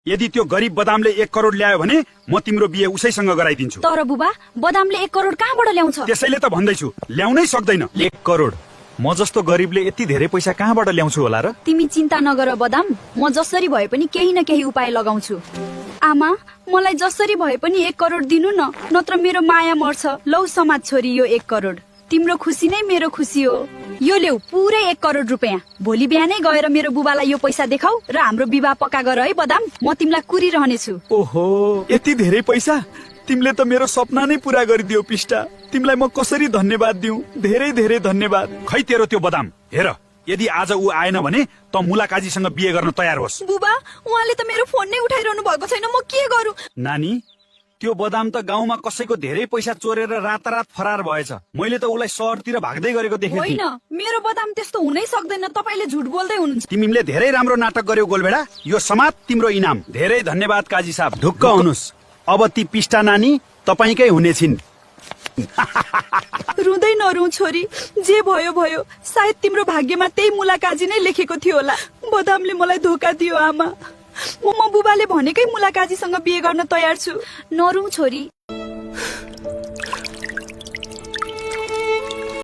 यदि त्यो गरिब बदामले 1 करोड ल्यायो भने म तिम्रो बिहे उसैसँग गराइदिन्छु। तर बुबा, बदामले 1 करोड कहाँबाट ल्याउँछ? त्यसैले त भन्दैछु, ल्याउनै सक्दैन। 1 करोड? म जस्तो गरिबले यति धेरै पैसा कहाँबाट ल्याउँछु होला र? तिमी चिन्ता नगर बदाम, म जसरी भए पनि केही न केही उपाय लगाउँछु। आमा, मलाई जसरी भए पनि 1 करोड दिनु न, नत्र मेरो माया मर्छ। लौ समाज छोरी, यो 1 करोड तिम्रो खुसी नै मेरो खुसी हो। यो ल्याऊ पुरै 1 करोड रुपियाँ। भोलि बिहानै गएर मेरो बुबालाई यो पैसा देखाऊ र हाम्रो विवाह पक्का गर है बदाम। म तिमीलाई कुरिरहनेछु। ओहो, यति धेरै पैसा? तिमीले त मेरो सपना नै पूरा गरिदियो पिष्टा। तिमीलाई म कसरी धन्यवाद दिउँ? धेरै धेरै धन्यवाद। खै तेरो त्यो बदाम। हेर, यदि आज ऊ आएन भने त मुलाकाजीसँग बिहे गर्न तयार होस्। बुबा, उहाँले त मेरो फोन नै उठाइरहनु भएको छैन, म के गरौँ? नानी, त्यो बदाम त गाउँमा कसैको धेरै पैसा चोरेर रातारात फरार भएछ। मैले त उसलाई शहरतिर भाग्दै गरेको देखेँ। होइन, मेरो बदाम त्यस्तो हुनै सक्दैन। तपाईले झुट बोल्दै हुनुहुन्छ। तिमीले धेरै राम्रो नाटक गर्यौ गोलबेडा। यो समात तिम्रो इनाम। धेरै धन्यवाद काजी साहब। ढुक्क हुनुस्। अब ती पिष्टा नानी तपाईकै हुनेछिन्। रुँदै नरौ छोरी, जे भयो भयो। सायद तिम्रो भाग्यमा त्यही मुलाकाजी नै लेखेको थियो होला। बदामले मलाई धोका दियो आमा। म बुबाले भनेकै मुलाकाजीसँग बिहे गर्न तयार छु। नरौ छोरी।